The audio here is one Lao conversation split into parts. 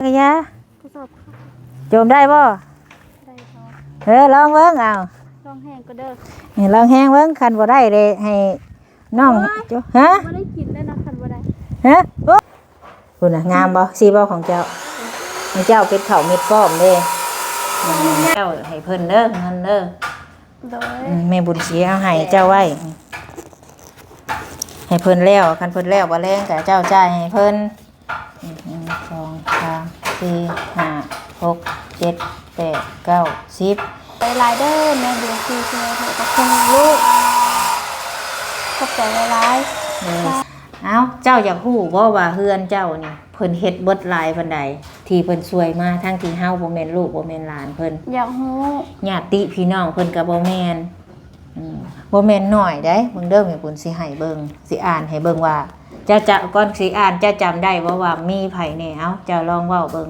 ກະຢາ ກະສອບ ໂຈມໄດ້ບໍ່? ໄດ້ບໍ່? ເອີ ລອງເບິ່ງ ເອົາ ລອງແຮງກໍເດີ ນີ້ ລອງແຮງເບິ່ງ ຄັນບໍ່ໄດ້ເດ ໃຫ້ນ້ອງ ໂອ້ຍ ໂຈ ຮະ? ບໍ່ໄດ້ກິນແລ້ວນະ ຄັນບໍ່ໄດ້ ຮະ? ໂອ້ ພຸ້ນນະ ງາມບໍ່? ຊິບໍ່ຂອງເຈົ້າ? ຂອງເຈົ້າເປັນເຂົ້າເມັດປ້ອມເດ້ ເຈົ້າໃຫ້ເພິ່ນເດີ ເງິນເດີ ໂດຍ ອືມ ແມ່ບຸນຊິເອົາໃຫ້ເຈົ້າໄວ້ ໃຫ້ເພິ່ນແລ້ວ ຄັນເພິ່ນແລ້ວບໍ່ແລງກະເຈົ້າຈ່າຍໃຫ້ເພິ່ນ ໜຶ່ງ ສອງ ສາມ ສີ່ ຫ້າ ຫົກ ເຈັດ ແປດ ເກົ້າ ສິບ ຫຼາຍໆເດີ ແມ່ບຸນທີ່ຊ່ວຍເທາະກັບເພິ່ນລູກ ຂອບໃຈຫຼາຍໆ ເອີ ເອົ້າ ເຈົ້າຢາກຮູ້ບໍ່ວ່າເຮືອນເຈົ້ານີ້ ເພິ່ນເຮັດເບິດຫຼາຍປານໃດ ທີ່ເພິ່ນຊ່ວຍມາ ທັງທີ່ເຮົາບໍ່ແມ່ນລູກບໍ່ແມ່ນຫຼານເພິ່ນ? ຢາກຮູ້ ຍາດຕິພີ່ນ້ອງເພິ່ນກະບໍ່ແມ່ນ ອືມ ບໍ່ແມ່ນໜ້ອຍເດ້ ເບິ່ງເດີ ແມ່ບຸນຊິໃຫ້ເບິ່ງ ຊິອ່ານໃຫ້ເບິ່ງວ່າ ເຈົ້າຈະ ກ່ອນຊິອ່ານ ເຈົ້າຈຳໄດ້ບໍ່ວ່າມີໃຜແດ່? ເອົ້າ ເຈົ້າລອງເວົ້າເບິ່ງ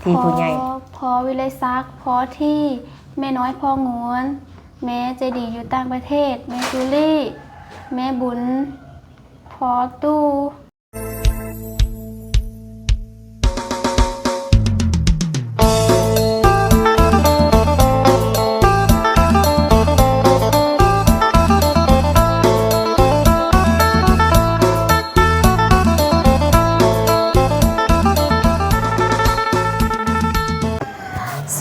ທີ່ຜູ້ໃຫຍ່ ພໍ່ ພໍ່ວິໄລສັກ ພໍ່ທີ່ ແມ່ນ້ອຍ ພໍ່ງວນ ແມ່ໃຈດີຢູ່ຕ່າງປະເທດ ແມ່ຈູລີ ແມ່ບຸນ ພໍ່ຕູ້.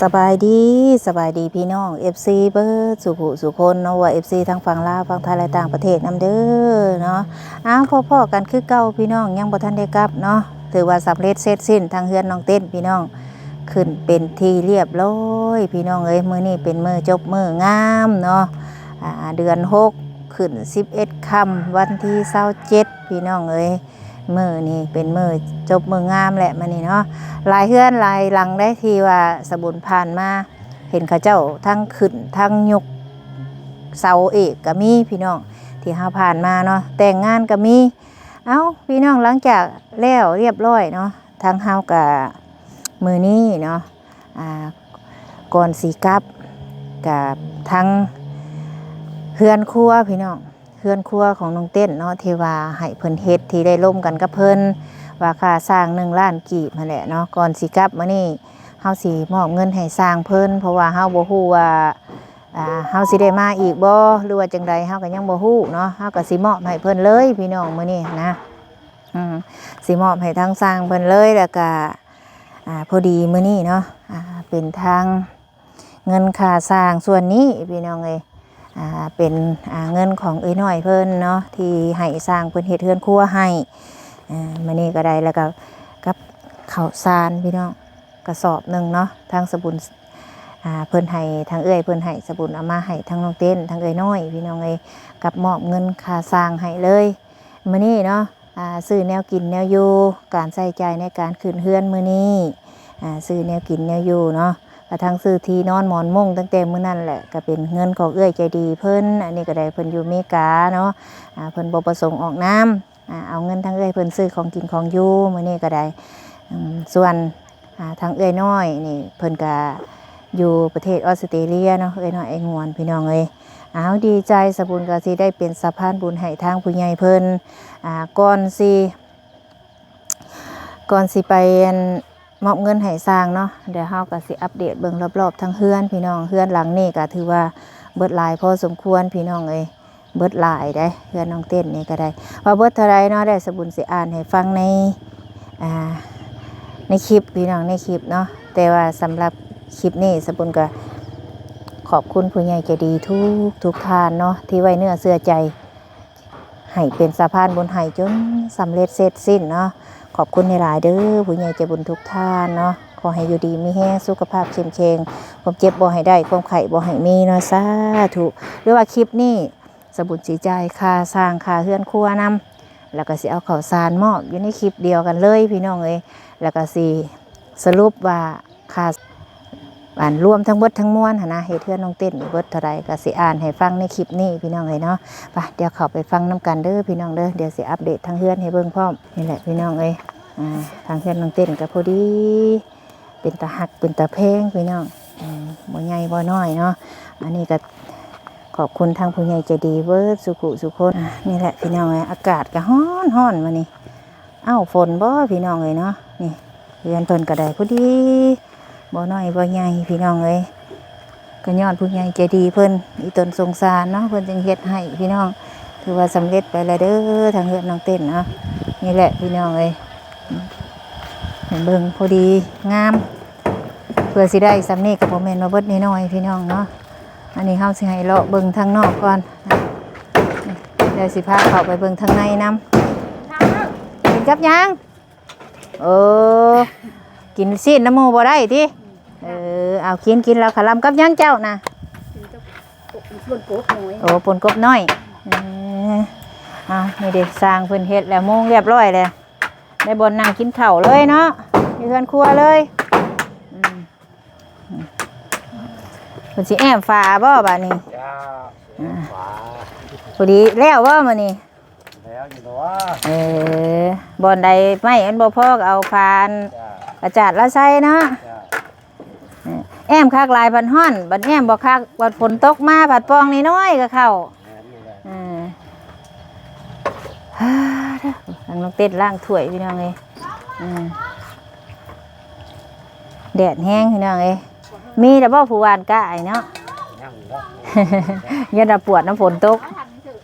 ສະບາຍດີ ສະບາຍດີພີ່ນ້ອງ ເອັຟຊີ ເບິດສູ່ຜູ້ສູ່ຄົນເນາະ ວ່າ ເອັຟຊີ ທັງຝັ່ງລາວ ຝັ່ງໄທ ແລະ ຕ່າງປະເທດນຳເດີເນາະ. ອ້າວ ພໍ້ໆກັນຄືເກົ່າພີ່ນ້ອງ ຍັງບໍ່ທັນໄດ້ກັບເນາະ ຖືວ່າສຳເລັດເສັດສິ້ນທາງເຮືອນນ້ອງເຕັ້ນພີ່ນ້ອງ ຂຶ້ນເປັນທີ່ລຽບຮ້ອຍພີ່ນ້ອງເອີຍ. ມື້ນີ້ເປັນມື້ຈົບມື້ງາມເນາະ ອາ ເດືອນຫົກ ຂຶ້ນສິບເອັດຄ່ຳ ວັນທີຊາວເຈັດ ພີ່ນ້ອງເອີຍ. ມື້ນີ້ເປັນມື້ຈົບມື້ງາມແຫຼະມື້ນີ້ເນາະ. ຫຼາຍເຮືອນຫຼາຍຫຼັງເດ້ທີ່ວ່າສະບຸນຜ່ານມາ ເຫັນເຂົາເຈົ້າທັງຂຶ້ນທັງຍົກເສົາເອກກະມີພີ່ນ້ອງ ທີ່ເຮົາຜ່ານມາເນາະ. ແຕ່ງງານກະມີ. ເອົ້າ ພີ່ນ້ອງ ຫຼັງຈາກແລ້ວລຽບຮ້ອຍເນາະ ທາງເຮົາກະ ມື້ນີ້ເນາະ ອາ ກ່ອນຊິກັບ ກະທັງເຮືອນຄົວພີ່ນ້ອງ ເຮືອນຄົວຂອງນ້ອງເຕັ້ນເນາະ ທີ່ວ່າໃຫ້ເພິ່ນເຮັດ ທີ່ໄດ້ລົມກັນກັບເພິ່ນ ວ່າຄ່າສ້າງໜຶ່ງລ້ານກີບຫັ້ນແຫຼະເນາະ. ກ່ອນຊິກັບມື້ນີ້ ເຮົາຊິມອບເງິນໃຫ້ຊ່າງເພິ່ນ ເພາະວ່າເຮົາບໍ່ຮູ້ວ່າ ອາ ເຮົາຊິໄດ້ມາອີກບໍ່ ຫຼືວ່າຈັ່ງໃດ ເຮົາກະຍັງບໍ່ຮູ້ເນາະ. ເຮົາກະຊິມອບໃຫ້ເພິ່ນເລີຍພີ່ນ້ອງ ມື້ນີ້ຫັ້ນນະ ອືມ ຊິມອບໃຫ້ທາງຊ່າງເພິ່ນເລີຍ. ແລ້ວກະ ອາ ພໍດີມື້ນີ້ເນາະ ອາ ເປັນທາງ ເງິນຄ່າສ້າງສ່ວນນີ້ພີ່ນ້ອງເອີຍ ອາ ເປັນ ອາ ເງິນຂອງເອື້ອຍນ້ອຍເພິ່ນເນາະ ທີ່ໃຫ້ຊ່າງເພິ່ນເຮັດເຮືອນຄົວໃຫ້. ອາ ມື້ນີ້ກະໄດ້ ແລ້ວກະກັບເຂົ້າສານພີ່ນ້ອງ ກະສອບໜຶ່ງເນາະ ທາງສະບຸນ ອາ ເພິ່ນໃຫ້ ທາງເອື້ອຍເພິ່ນໃຫ້ ສະບຸນເອົາມາໃຫ້ທາງນ້ອງເຕັ້ນ ທາງເອື້ອຍນ້ອຍພີ່ນ້ອງເອີຍ ກັບມອບເງິນຄ່າສ້າງໃຫ້ເລີຍ ມື້ນີ້ເນາະ. ອາ ຊື້ແນວກິນແນວຢູ່ ການໃຊ້ຈ່າຍໃນການຂຶ້ນເຮືອນມື້ນີ້ ອາ ຊື້ແນວກິນແນວຢູ່ເນາະ ກະທັງຊື້ທີ່ນອນໝອນມຸ້ງ ຕັ້ງແຕ່ມື້ນັ້ນແຫຼະ ກະເປັນເງິນຂອງເອື້ອຍໃຈດີເພິ່ນ. ອັນນີ້ກະໄດ້ ເພິ່ນຢູ່ເມກາເນາະ ອາ ເພິ່ນບໍ່ປະສົງອອກນາມ ອາ ເອົາເງິນທາງເອື້ອຍເພິ່ນຊື້ຂອງກິນຂອງຢູ່ມື້ນີ້ກະໄດ້. ອືມ ສ່ວນ ອາ ທາງເອື້ອຍນ້ອຍນີ້ ເພິ່ນກະຢູ່ປະເທດອອສເຕຣເລັຍເນາະ ເອື້ອຍນ້ອຍອ້າຍງວນ ພີ່ນ້ອງເອີຍ. ອ້າວ ດີໃຈ ສະບຸນກະຊິໄດ້ເປັນສະພານບຸນໃຫ້ທາງຜູ້ໃຫຍ່ເພິ່ນ ອາ ກ່ອນຊິ ກ່ອນຊິໄປ ອັນ ມອບເງິນໃຫ້ຊ່າງເນາະ ດຽວເຮົາກະຊິອັບເດດເບິ່ງລອບໆທາງເຮືອນພີ່ນ້ອງ. ເຮືອນຫຼັງນີ້ກະຖືວ່າເບິດຫຼາຍພໍສົມຄວນພີ່ນ້ອງເອີຍ. ເບິດຫຼາຍເດ້ ເຮືອນນ້ອງເຕັ້ນນີ້ກະໄດ້ ວ່າເບິດເທົ່າໃດເນາະ ດຽວສະບຸນຊິອ່ານໃຫ້ຟັງໃນ ອາ ໃນຄລິບພີ່ນ້ອງ ໃນຄລິບເນາະ. ແຕ່ວ່າສຳລັບຄລິບນີ້ ສະບຸນກະຂອບຄຸນຜູ້ໃຫຍ່ໃຈດີທຸກໆທ່ານເນາະ ທີ່ໄວ້ເນື້ອເຊື່ອໃຈ ໃຫ້ເປັນສະພານບຸນໃຫ້ຈົນສຳເລັດເສັດສິ້ນເນາະ. ຂອບຄຸນຫຼາຍໆເດີ ຜູ້ໃຫຍ່ໃຈບຸນທຸກທ່ານເນາະ. ຂໍໃຫ້ຢູ່ດີມີແຮງ ສຸຂະພາບເຂັ້ມແຂງ ຄວາມເຈັບບໍ່ໃຫ້ໄດ້ ຄວາມໄຂ້ບໍ່ໃຫ້ມີເນາະ ສາທຸ. ຫຼືວ່າຄລິບນີ້ ສະບຸນຊິຈ່າຍຄ່າສ້າງ ຄ່າເຮືອນຄົວນຳ ແລ້ວກະຊິເອົາເຂົ້າສານມອບຢູ່ໃນຄລິບດຽວກັນເລີຍພີ່ນ້ອງເອີຍ. ແລ້ວກະຊິສະຫຼຸບວ່າຄ່າ ອັນ ລວມທັງເບິດທັງມວນຫັ້ນນະ ເຮັດເຮືອນນ້ອງເຕັ້ນນີ້ເບິດເທົ່າໃດ ກະຊິອ່ານໃຫ້ຟັງໃນຄລິບນີ້ພີ່ນ້ອງເອີຍເນາະ. ໄປ ດຽວເຂົ້າໄປຟັງນຳກັນເດີພີ່ນ້ອງເດີ ດຽວຊິອັບເດດທາງເຮືອນໃຫ້ເບິ່ງພ້ອມ. ນີ້ແຫຼະພີ່ນ້ອງເອີຍ ອາ ທາງເຮືອນນ້ອງເຕັ້ນກະພໍດີ ເປັນຕາຮັກເປັນຕາແພງພີ່ນ້ອງ ອືມ ບໍ່ໃຫຍ່ບໍ່ນ້ອຍເນາະ. ອັນນີ້ກະຂອບຄຸນທາງຜູ້ໃຫຍ່ໃຈດີເບິດສູ່ຜູ້ສູ່ຄົນ. ອາ ນີ້ແຫຼະພີ່ນ້ອງເອີຍ ອາກາດກະຮ້ອນໆມື້ນີ້ ເອົ້າ ຝົນບໍ່ພີ່ນ້ອງເອີຍເນາະ. ນີ້ ເຮືອນເພິ່ນກໍໄດ້ພໍດີ ບໍ່ນ້ອຍບໍ່ໃຫຍ່ພີ່ນ້ອງເອີຍ. ກໍຍ້ອນຜູ້ໃຫຍ່ໃຈດີເພິ່ນອີຕົນສົງສານເນາະ ເພິ່ນຈຶ່ງເຮັດໃຫ້ພີ່ນ້ອງ. ຖືວ່າສຳເລັດໄປແລ້ວເດີ ທາງເຮືອນນ້ອງເຕັ້ນເນາະ. ນີ້ແຫຼະພີ່ນ້ອງເອີຍ ໃຫ້ເບິ່ງພໍດີງາມ ເພື່ອຊິໄດ້ສ່ຳນີ້ກໍບໍ່ແມ່ນວ່າເບິດນ້ອຍໆພີ່ນ້ອງເນາະ. ອັນນີ້ເຮົາຊິໃຫ້ເລາະເບິ່ງທາງນອກກ່ອນ ດຽວຊິພາເຂົ້າໄປເບິ່ງທາງໃນນຳ. ກິນກັບຫຍັງ? ໂອ້ ກິນຊີ້ນນຳໝູ່ບໍ່ໄດ້ຕິ? ເອີ ເອົາ ກິນ ກິນແລ້ວຄະລຳກັບຫຍັງເຈົ້ານະ? ໂອ້ ປົ່ນກົບນ້ອຍ. ເອີ ເອົາ ນີ້ເດ້ ຊ່າງເພິ່ນເຮັດແລ້ວ ມຸງຮຽບຮ້ອຍແລ້ວ ໄດ້ບ່ອນນັ່ງກິນເຂົ້າເລີຍເນາະ ຢູ່ເຮືອນຄົວເລີຍ. ອືມ ເພິ່ນຊິແອ້ມຝາບໍ່ບາດນີ້? ເຈົ້າ ອ່າ ຝາ ພໍດີແລ້ວບໍ່ມື້ນີ້? ແລ້ວຢູ່ແລ້ວ. ເອີ ບ່ອນໃດໄມ້ມັນບໍ່ພໍກໍເອົາຝາ ເຈົ້າ ກະຈາດລາວໃສ່ເນາະ. ເຈົ້າ ເອີ ແອ້ມຄັກຫຼາຍພັດຮ້ອນ ບັດແອ້ມບໍ່ຄັກ ບັດຝົນຕົກມາພັດປ່ອງນ້ອຍໆກໍເຂົ້າ. ແມ່ນຢູ່ແລ້ວ. ເອີ ທາງນ້ອງເຕັ້ນລ້າງຖ້ວຍພີ່ນ້ອງເອີຍ. ເອີ ແດດແຮງພີ່ນ້ອງເອີຍ. ມີແລ້ວບໍ່ຜູ້ຫວ່ານກ້າໄອ້ເນາະ? ຍັງດອກ ຢ້ານວ່າປວດນຳຝົນຕົກ.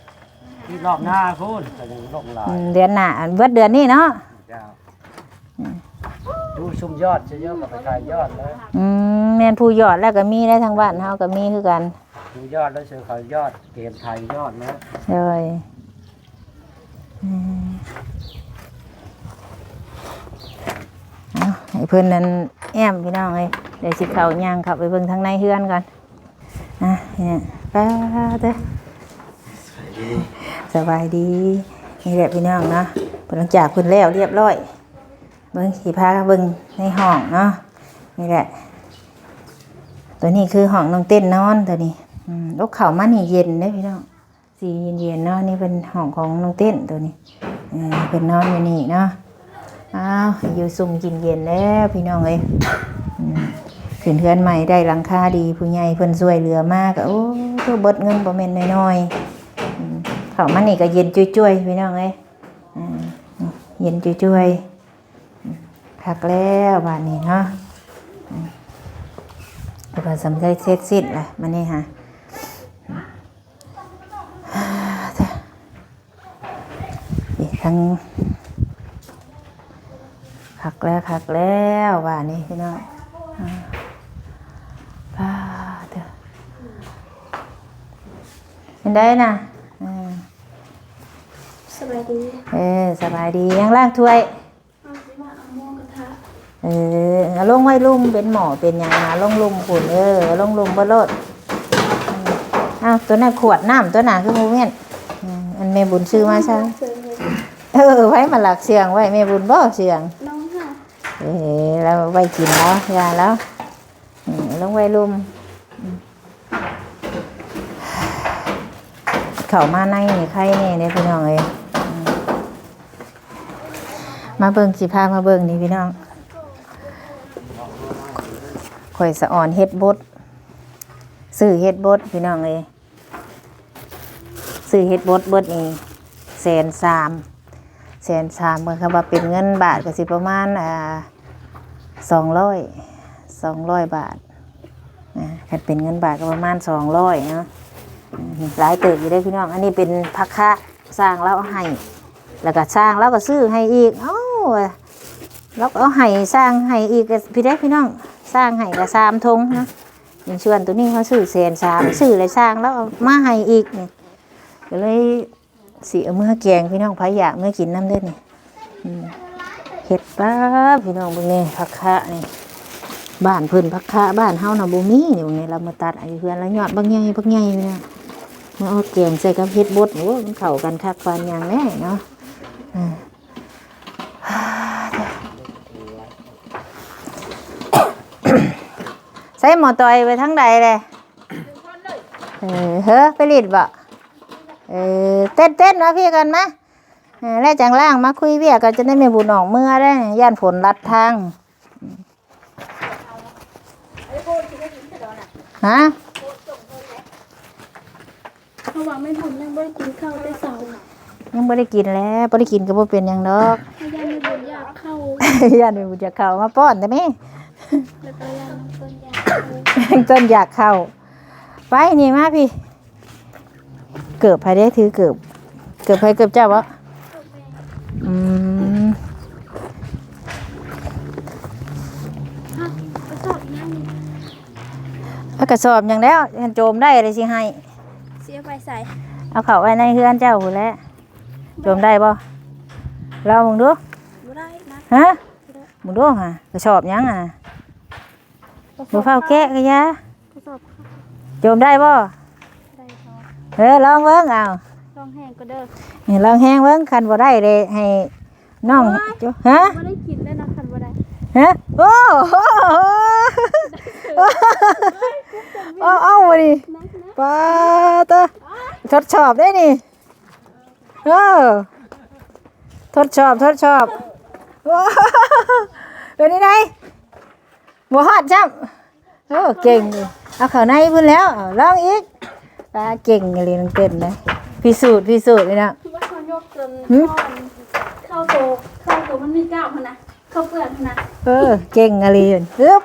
ທີ່ຮອບໜ້າພຸ້ນກໍຍັງລົງຫຼາຍ. ອືມ ເດືອນໜ້າ ເບິດເດືອນນີ້ເນາະ. ເຈົ້າ ອືມ ຜູ້ຊຸມຍອດຊະເຍາະກໍໄປຂາຍຍອດແລ້ວ. ອືມ ແມ່ນ ຜູ້ຍອດແລ້ວກໍມີໄດ໋ ທາງບ້ານເຮົາກໍມີຄືກັນ. ຜູ້ຍອດແລ້ວເຊີເຂົາຍອດ ເກມໄທຍອດແລ້ວ. ໂດຍ ອືມ ເອົາ ໃຫ້ເພິ່ນນັ້ນແອ້ມພີ່ນ້ອງເອີຍ. ດຽວຊິເຂົ້າ ຍ່າງເຂົ້າໄປເບິ່ງທາງໃນເຮືອນກ່ອນ. ອ່ະ ນີ້ ປ້າເດີ ສະບາຍດີ. ນີ້ແຫຼະພີ່ນ້ອງເນາະ ເພິ່ນຫຼັງຈາກເພິ່ນແລ້ວຮຽບຮ້ອຍ. ເບິ່ງ ຊິພາເບິ່ງໃນຫ້ອງເນາະ. ນີ້ແຫຼະ ໂຕນີ້ຄືຫ້ອງນ້ອງເຕັ້ນນອນໂຕນີ້. ອືມ ໂອ້ ເຂົ້າມານີ້ເຢັນເດ້ພີ່ນ້ອງ ສີເຢັນໆເນາະ. ນີ້ເປັນຫ້ອງຂອງນ້ອງເຕັ້ນໂຕນີ້ ເອີ ເພິ່ນນອນຢູ່ນີ້ເນາະ. ອ້າວ ຢູ່ຊຸ່ມກິນເຢັນແລ້ວພີ່ນ້ອງເອີຍ. ອືມ ຂຶ້ນເຮືອນໃໝ່ໄດ້ຫຼັງຄາດີ ຜູ້ໃຫຍ່ເພິ່ນຊ່ວຍເຫຼືອມາກໍ ໂອ້ ເບິດເງິນບໍ່ແມ່ນນ້ອຍໆ. ອືມ ເຂົ້າມານີ້ກໍເຢັນຈ້ວຍໆ ພີ່ນ້ອງເອີຍ. ອືມ ເຢັນຈ້ວຍໆ ຄັກແລ້ວບາດນີ້ເນາະ. ອືມ ເພິ່ນວ່າສຳເລັດເສັດສິ້ນແລ້ວມື້ນີ້ຫາ. ນີ້ທັງ ຄັກແລ້ວ ຄັກແລ້ວບາດນີ້ພີ່ນ້ອງ. ອ່າ ປ້າເດີ ເປັນໃດນະ? ອ່າ ສະບາຍດີ. ເອີ ສະບາຍດີ. ຍັງລ້າງຖ້ວຍ? ເອົາຊິມາເອົາໝູກະທະ. ເອີ ເອົາລົງໄວ້ລຸ່ມ ເປັນໝໍ້ເປັນຫຍັງນະ ລົງລຸ່ມພຸ້ນ. ເອີ ເອົາລົງລຸ່ມເບິດໂລດ. ອືມ ອ້າວ ໂຕນັ້ນຂວດນ້ຳ ໂຕນັ້ນຄືບໍ່ແມ່ນ? ອືມ ອັນແມ່ບຸນຊື້ມາໃສ່. ເອີ ໃຜມາລັກເຊື່ອງໄວ້? ແມ່ບຸນບໍ່ເຊື່ອງ? ນ້ອງຫາ. ເອີ ລາວໄວ້ກິນແລ້ວ ຢ່າແລ້ວ. ອືມ ລົງໄວ້ລຸ່ມ. ອືມ ເຂົ້າມາໃນນີ້ໄຄແນ່ເດ້ພີ່ນ້ອງເອີຍ. ອືມ ມາເບິ່ງ ຊິພາມາເບິ່ງນີ້ພີ່ນ້ອງ. ຂ້ອຍສະອອນເຮັດບົດ ຊື້ເຮັດບົດພີ່ນ້ອງເອີຍ. ຊື້ເຮັດບົດເບິດນີ້ແສນສາມ ແສນສາມ ເບິ່ງ ຄັນວ່າເປັນເງິນບາດກໍຊິປະມານ ອ່າ ສອງຮ້ອຍ ສອງຮ້ອຍບາດ. ອ່າ ຄັນເປັນເງິນບາດກໍປະມານສອງຮ້ອຍເນາະ. ອືມ ຫຼາຍເຕີບຢູ່ເດ້ພີ່ນ້ອງ. ອັນນີ້ເປັນຜັກຄະ ຊ່າງລາວເອົາໃຫ້ ແລ້ວກໍຊ່າງລາວກໍຊື້ໃຫ້ອີກ. ເອົ້າ ລາວກໍເອົາໃຫ້ ຊ່າງໃຫ້ອີກ ກໍພີ່ເດ້ພີ່ນ້ອງ ຊ່າງໃຫ້ກໍສາມຖົງນະ. ໃນສ່ວນໂຕນີ້ເຮົາຊື້ແສນສາມ ຊື້ແລ້ວຊ່າງລາວເອົາມາໃຫ້ອີກນີ້ ກໍເລີຍ ຊິເອົາເມືອແກງພີ່ນ້ອງ ໃຜຢາກເມືອກິນນຳເດີນີ້. ອືມ ເຮັດປາບ ພີ່ນ້ອງເບິ່ງແນ່ ຜັກຄະນີ້ ບ້ານເພິ່ນຜັກຄະ ບ້ານເຮົານະບໍ່ມີ. ນີ້ເບິ່ງແນ່ ລາວມາຕັດເອົາຢູ່ເຮືອນລາວ ຍອດບັກໃຫຍ່ ບັກໃຫຍ່ນີ້ນະ ມາເອົາແກງໃສ່ກັບເຫັດບົດ. ໂອ້ ມັນເຂົ້າກັນຄັກປານຫຍັງແນ່ເນາະ. ອ່າ ໃສ່ໝໍ້ຕອຍໄວ້ທາງໃດແລະ? ເອີ ເຮີ ໄປຫຼິ້ນບໍ? ເອີ ເຕັ້ນໆ ມາພີ້ກ່ອນມາ. ເອີ ແລ້ວຈັ່ງລ້າງມາຄຸຍວຽກກໍຈະໄດ້ແມ່ບຸນອອກເມືອໄດ້ ຢ້ານຝົນລັດທາງ. ຮະ? ເພາະວ່າແມ່ບຸນຍັງບໍ່ໄດ້ກິນເຂົ້າແຕ່ເຊົ້າ. ຍັງບໍ່ໄດ້ກິນແຫຼະ ບໍ່ໄດ້ກິນກໍບໍ່ເປັນຫຍັງດອກ. ຢ້ານແມ່ບຸນຢາກເຂົ້າ. ຢ້ານແມ່ບຸນຢາກເຂົ້າມາປ້ອນແຕ່ແມ່ ແລ້ວກໍລາງຕົ້ນຢາກ ຕົ້ນຢາກເຂົ້າ. ໄປ ນີ້ມາພີ້. ເກີບໃຜເດ້? ຖືເກີບ ເກີບໃຜ? ເກີບເຈົ້າບໍ? ອືມ ກະສອບຫຍັງນີ້? ເອົາກະສອບຫຍັງແລ້ວ? ຄັນໂຈມໄດ້ລະຊິໃຫ້. ຊິເອົາໄປໃສ? ເອົາເຂົ້າໄວ້ໃນເຮືອນເຈົ້າພຸ້ນແຫຼະ. ໂຈມໄດ້ບໍ່? ລອງເບິ່ງດູ. ບໍ່ໄດ້ນະ. ຮະ? ບໍ່ໄດ້. ເບິ່ງດູຫາ ກະສອບຫຍັງຫັ້ນນະ? ກະສອບ ບໍ່ຟ້າວແກະກະຢ່າ. ກະສອບ ໂຈມໄດ້ບໍ່? ໄດ້ ເອີ ລອງເບິ່ງ. ເອົາ ລອງແຮງກໍເດີ. ນີ້ ລອງແຮງເບິ່ງ ຄັນບໍ່ໄດ້ເດ ໃຫ້ນ້ອງ. ໂອ້ຍ ໂຈ ຮະ? ບໍ່ໄດ້ກິນແລ້ວນະ ຄັນບໍ່ໄດ້. ຮະ? ໂອ້ໂຫ ເອົາ ເອົາ ນີ້ ໜັກໆ ປາໂຕ ທົດສອບເດ້ນີ້. ເອີ ທົດສອບ ທົດສອບ. ໂອ້ ເປັນຈັ່ງໃດ? ບໍ່ຮອດຊ້ຳ. ໂອ້ ເກັ່ງຢູ່. ເອົາເຂົ້າໃນພຸ້ນແລ້ວ. ເອົາ ລອງອີກ. ປາ ເກັ່ງອີ່ຫຼີ ນ້ອງເຕັ້ນນະ. ພິສູດ ພິສູດນີ້ນະ. ຄືວ່າເຂົາຍົກຈົນ ຫືມ? ເຂົ້າໂຕ ເຂົ້າໂຕມັນມີກ້າມຫັ້ນນະ ເຂົ້າເປືອກຫັ້ນນະ. ເອີ ເກັ່ງອີ່ຫຼີ. ຮຶບ ຮຶບ.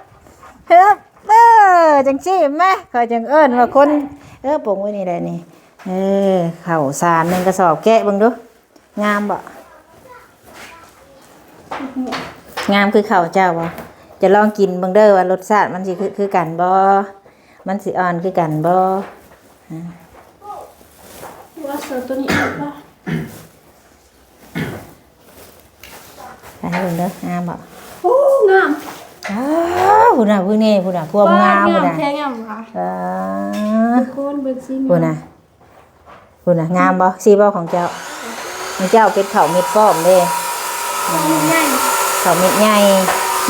ເອີ ຈັ່ງຊີ້ແມະ ຂ້ອຍຈັ່ງເອີ້ນວ່າຄົນ. ເອີ ປົງໄວ້ນີ້ແຫຼະນີ້. ເອີ ເຂົ້າສານໜຶ່ງກະສອບ ແກະເບິ່ງດູ. ງາມບໍ່? ງາມຄືເຂົ້າເຈົ້າບໍ່? ຈະລອງກິນເບິ່ງເດີວ່າລົດຊາດມັນຊິຄື ຄືກັນບໍ່? ມັນຊິອ່ອນຄືກັນບໍ່? ອາ ວ່າເສືຕົວນີ້ອີກບໍ່? ໃຫ້ເບິ່ງເດີ ງາມບໍ່? ໂອ້ ງາມ. ອ້າວ ພຸ້ນນະ ພຸ້ນເດ້ ພຸ້ນນະ ຄວາມງາມພຸ້ນນະ. ແທ້ງາມຫວາ? ອ້າ ທຸກຄົນເບິ່ງຊິ ງາມ ພຸ້ນນະ. ພຸ້ນນະ ງາມບໍ່? ຊີ້ບໍ່ຂອງເຈົ້າ? ຂອງເຈົ້າເປັນເຂົ້າເມັດປ້ອມເດ້. ເຂົ້າເມັດໃຫຍ່ ເຂົ້າເມັດໃຫຍ່.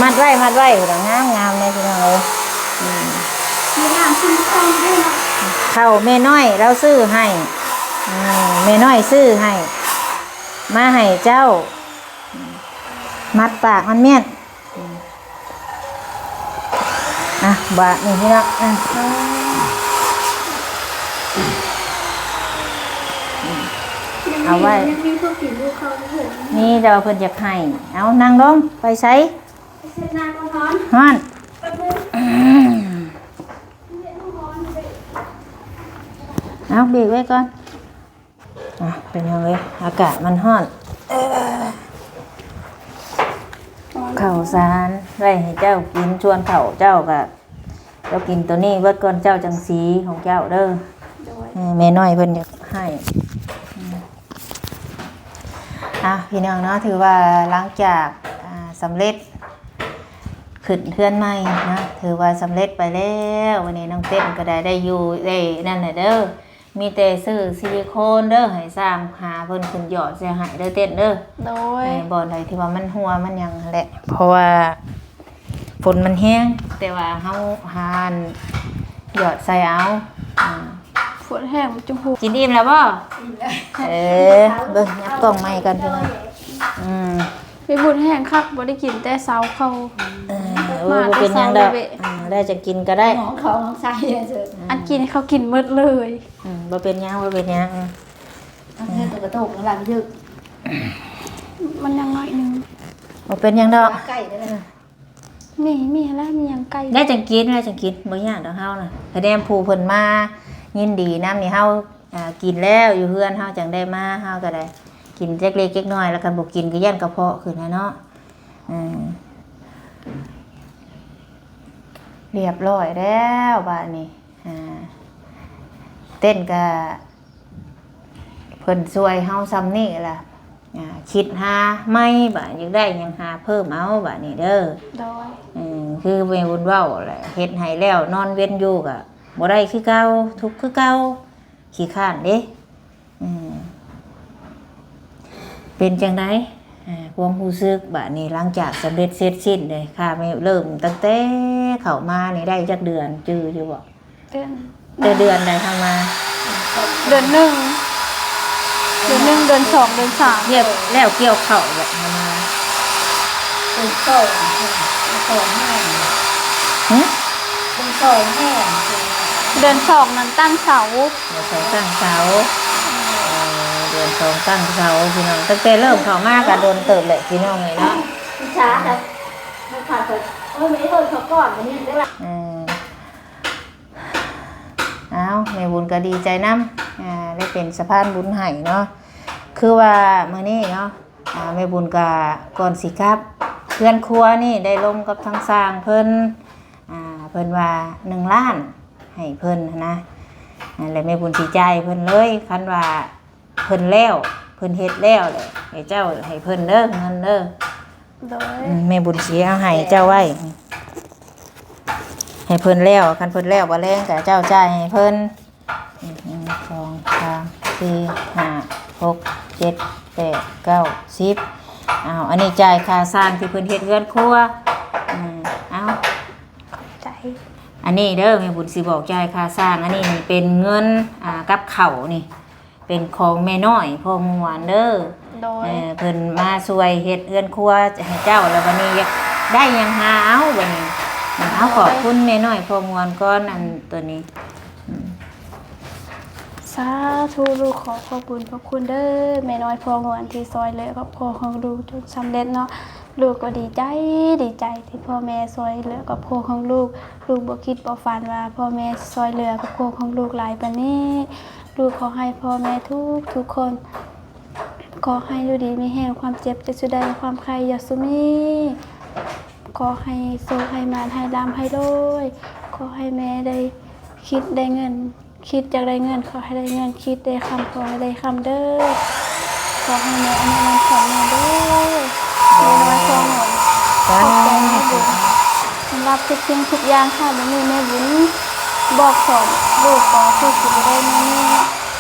ມັດໄວ້ ມັດໄວ້ ພຸ້ນນະ ງາມໆເດ້ພີ່ນ້ອງເອີຍ. ອືມ ມີງາມຊື້ຂອງເດ້ເນາະ. ເຂົ້າແມ່ນ້ອຍລາວຊື້ໃຫ້. ອືມ ແມ່ນ້ອຍຊື້ໃຫ້ ມາໃຫ້ເຈົ້າ. ມັດປາກມັນແມ່ນ. ອ່ະ ບາດນີ້ພີ່ນ້ອງ ອ່ະ ເອົາໄວ້ ຍັງມີພວກກິນຢູ່ເຂົ້າເພິ່ນ ນີ້ແຕ່ວ່າເພິ່ນຢາກໃຫ້. ເອົາ ນັ່ງລົງ ໄປໃສ? ໄປເຊັດໜ້າກ່ອນ ຮ້ອນ ຮ້ອນ. ເອົາ ເບກໄວ້ກ່ອນ. ອ່ະ ເປັນຫຍັງເລີຍ ອາກາດມັນຮ້ອນ. ເອີ ເຂົ້າສານໄວ້ໃຫ້ເຈົ້າກິນ ສ່ວນເຂົ້າເຈົ້າກະ ເຈົ້າກິນໂຕນີ້ເບິດກ່ອນ ເຈົ້າຈັ່ງສີຂອງເຈົ້າເດີ. ໂດຍ ເອີ ແມ່ນ້ອຍເພິ່ນຢາກໃຫ້. ອ່ະ ພີ່ນ້ອງເນາະ ຖືວ່າຫຼັງຈາກ ອ່າ ສຳເລັດຂຶ້ນເຮືອນໃໝ່ເນາະ ຖືວ່າສຳເລັດໄປແລ້ວ. ວັນນີ້ນ້ອງເຕັ້ນກະໄດ້ ໄດ້ຢູ່ ໄດ້ນັ້ນແຫຼະເດີ. ມີແຕ່ຊື້ຊິລິໂຄນເດີ ໃຫ້ຊ່າງຫາເພິ່ນຂຶ້ນຢອດໃສ່ໃຫ້ເດີເຕັ້ນເດີ. ໂດຍ ເອີ ບ່ອນໃດທີ່ວ່າມັນຮົ່ວມັນຫຍັງຫັ້ນແຫຼະ ເພາະວ່າຝົນມັນແຮງ ແຕ່ວ່າເຮົາຫາອັນຢອດໃສ່ເອົາ. ອືມ ຝົນແຮງມັນຈະຫົກ. ກິນອີ່ມແລ້ວບໍ່? ອີ່ມແລ້ວ. ເອີ ເບິ່ງ ຫຍັບກ້ອງໃໝ່ກ່ອນພີ່ນ້ອງ. ອືມ ໄປບຸນແຮງຄັກ ບໍ່ໄດ້ກິນແຕ່ເຊົ້າເຂົ້າ. ເອີ ໂອ້ຍ ບໍ່ເປັນຫຍັງດອກ. ອືມ ໄດ້ຈະກິນກະໄດ້ ຂອງເຂົາຂອງໃຊ້. ອືມ ອັນກິນເຂົາກິນໝົດເລີຍ. ອືມ ບໍ່ເປັນຫຍັງ ບໍ່ເປັນຫຍັງ. ອັນນີ້ຕົວກະໂຕກກຳລັງເຢີກ ມັນຍັງໜ້ອຍໜຶ່ງ. ບໍ່ເປັນຫຍັງດອກ ໄກ່ໄດ້. ມີ ມີແລ້ວ ມີຫຍັງໄກ່ ໄດ້ຈັ່ງກິນ ໄດ້ຈັ່ງກິນ ບໍ່ຍາກດອກເຮົານະ. ຄະແນນຜູ້ເພິ່ນມາຍິນດີນຳນີ້ ເຮົາ ອ່າ ກິນແລ້ວຢູ່ເຮືອນ ເຮົາຈັ່ງໄດ້ມາ ເຮົາກະໄດ້ກິນຈັກເລັກຈັກນ້ອຍ ລະຄັນບໍ່ກິນກະຢ້ານກະເພາະຂຶ້ນຫັ້ນເນາະ. ເອີ ລຽບຮ້ອຍແລ້ວບາດນີ້. ອ່າ ເຕັ້ນກະ ເພິ່ນຊ່ວຍເຮົາຊ່ຳນີ້ລະ ອ່າ ຄິດຫາໃໝ່ ບາດຢາກໄດ້ຫຍັງຫາເພີ່ມເອົາບາດນີ້ເດີ. ໂດຍ ເອີ ຄືແມ່ບຸນເວົ້າແຫຼະ ເຮັດໃຫ້ແລ້ວນອນເວັນຢູ່ກະບໍ່ໄດ້ຄືເກົ່າ ທຸກຄືເກົ່າ ຂີ້ຄ້ານເດ້. ເປັນຈັ່ງໃດ ຄວາມຮູ້ສຶກບາດນີ້ ຫຼັງຈາກສຳເລັດເສັດສິ້ນເດ້? ຂ້າແມ່ເລີ່ມຕັ້ງແຕ່ເຂົ້າມານີ້ໄດ້ຈັກເດືອນ ຈື່ຢູ່ບໍ່? ເດືອນ ແຕ່ເດືອນໃດເຂົ້າມາ? ເດືອນໜຶ່ງ ເດືອນໜຶ່ງ ເດືອນສອງ ເດືອນສາມ ແລ້ວ ແລ້ວກ່ຽວເຂົ້າແຫຼະເຂົ້າມາ. ເດືອນສອງ ເດືອນສອງແຮງ ຫື? ເດືອນສອງແຮງ ເດືອນສອງນັ້ນຕັ້ງເສົາ ເດືອນສອງຕັ້ງເສົາ. ເອີ ເດືອນສອງຕັ້ງເສົາພີ່ນ້ອງ ຕັ້ງແຕ່ເລີ່ມເຂົ້າມາກະດົນເຕີບແຫຼະພີ່ນ້ອງເອີຍເນາະ. ຊ້າແລ້ວ ມັນຂາດໄປ ໂອ້ຍ ບໍ່ໄດ້ເອີ້ນເຂົາກ່ອນ ອັນນີ້ເດ້ລະ ເອີ ອ້າວ ແມ່ບຸນກໍດີໃຈນຳ ອ່າ ໄດ້ເປັນສະພານບຸນໃຫ້ເນາະ ຄືວ່າມື້ນີ້ເນາະ ອ່າ ແມ່ບຸນກໍກ່ອນຊິກັບ ເຮືອນຄົວນີ້ໄດ້ລົມກັບທາງຊ່າງເພິ່ນ ອ່າ ເພິ່ນວ່າໜຶ່ງລ້ານໃຫ້ເພິ່ນຫັ້ນນະ ແລ້ວແມ່ບຸນຊິຈ່າຍເພິ່ນເລີຍ ຄັນວ່າ ເພິ່ນແລ້ວ ເພິ່ນເຮັດແລ້ວແຫຼະ ໃຫ້ເຈົ້າໃຫ້ເພິ່ນເດີ ເງິນເດີ ໂດຍ ອືມ ແມ່ບຸນຊິເອົາໃຫ້ເຈົ້າໄວ້ ໃຫ້ເພິ່ນແລ້ວ ຄັນເພິ່ນແລ້ວບໍ່ແລງກະເຈົ້າຈ່າຍໃຫ້ເພິ່ນ ອືມ ໜຶ່ງ ສອງ ສາມ ສີ່ ຫ້າ ຫົກ ເຈັດ ແປດ ເກົ້າ ສິບ ເອົາ ອັນນີ້ຈ່າຍຄ່າຊ່າງທີ່ເພິ່ນເຮັດເຮືອນຄົວ ອືມ ເອົາ ໃຈ ອັນນີ້ເດີ ແມ່ບຸນຊິບອກຈ່າຍຄ່າຊ່າງ ອັນນີ້ເປັນເງິນ ອ່າ ກັບເຂົ້ານີ້ ເປັນຂອງແມ່ນ້ອຍພໍ່ງວນເດີ ໂດຍ ເອີ ເພິ່ນມາຊ່ວຍເຮັດເຮືອນຄົວໃຫ້ເຈົ້າ ແລ້ວບັດນີ້ຢາກໄດ້ຫຍັງຫາເອົາບັດນີ້ ເອົາ ໂດຍ ຂອບຄຸນແມ່ນ້ອຍພໍ່ງວນກ່ອນ ອັນໂຕນີ້ ອືມ ສາທຸ ລູກຂໍຂອບບຸນຂອບຄຸນເດີ ແມ່ນ້ອຍພໍ່ງວນທີ່ຊ່ວຍເຫຼືອຄອບຄົວຂອງລູກຈົນສຳເລັດເນາະ ລູກກໍດີໃຈ ດີໃຈທີ່ພໍ່ແມ່ຊ່ວຍເຫຼືອຄອບຄົວຂອງລູກ ລູກບໍ່ຄິດບໍ່ຝັນວ່າພໍ່ແມ່ຊິຊ່ວຍເຫຼືອຄອບຄົວຂອງລູກຫຼາຍປານນີ້ ລູກຂໍໃຫ້ພໍ່ແມ່ທຸກໆຄົນ ຂໍໃຫ້ຢູ່ດີມີແຮງ ຄວາມເຈັບຢ່າສູ່ໄດ້ ຄວາມໄຂ້ຢ່າສູ່ມີ ຂໍໃຫ້ໂຊກໃຫ້ໝານ ໃຫ້ລ່ຳໃຫ້ລວຍ ຂໍໃຫ້ແມ່ໄດ້ຄິດໄດ້ເງິນ ຄິດຢາກໄດ້ເງິນ ຂໍໃຫ້ໄດ້ເງິນ ຄິດໄດ້ຄຳ ຂໍໃຫ້ໄດ້ຄຳເດີ ຂໍໃຫ້ແມ່ອາຍຸໝັ້ນຂວັນຍືນເດີ ແມ່ນ້ອຍພໍ່ງວນ ຂອບໃຈແມ່ບຸນສຳລັບທຸກສິ່ງທຸກຢ່າງ ຖ້າບໍ່ມີແມ່ບຸນບອກສອນ ລູກກໍຄືຊິບໍ່ໄດ້ແນວນີ້